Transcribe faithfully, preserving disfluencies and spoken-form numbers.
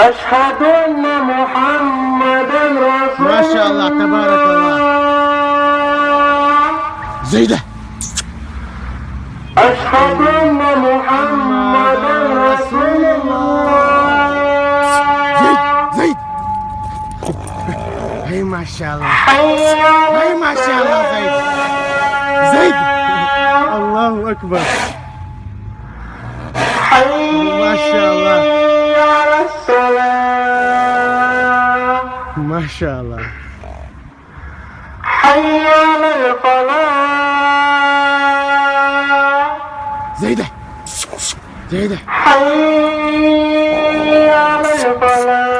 أشهد أن محمدا رسول ما شاء الله، تبارك الله. الله. Зайда! أشهد أن محمدا رسول الله. Зайд! Зайд! Эй, машалла! حي على Эй, машалла, Зайд! Зайд! Аллаху акбар! حي ما شاء الله. على الصلاة. Машалла! حي على الفلاح. Зайда! Зайда! حي على الفلاح.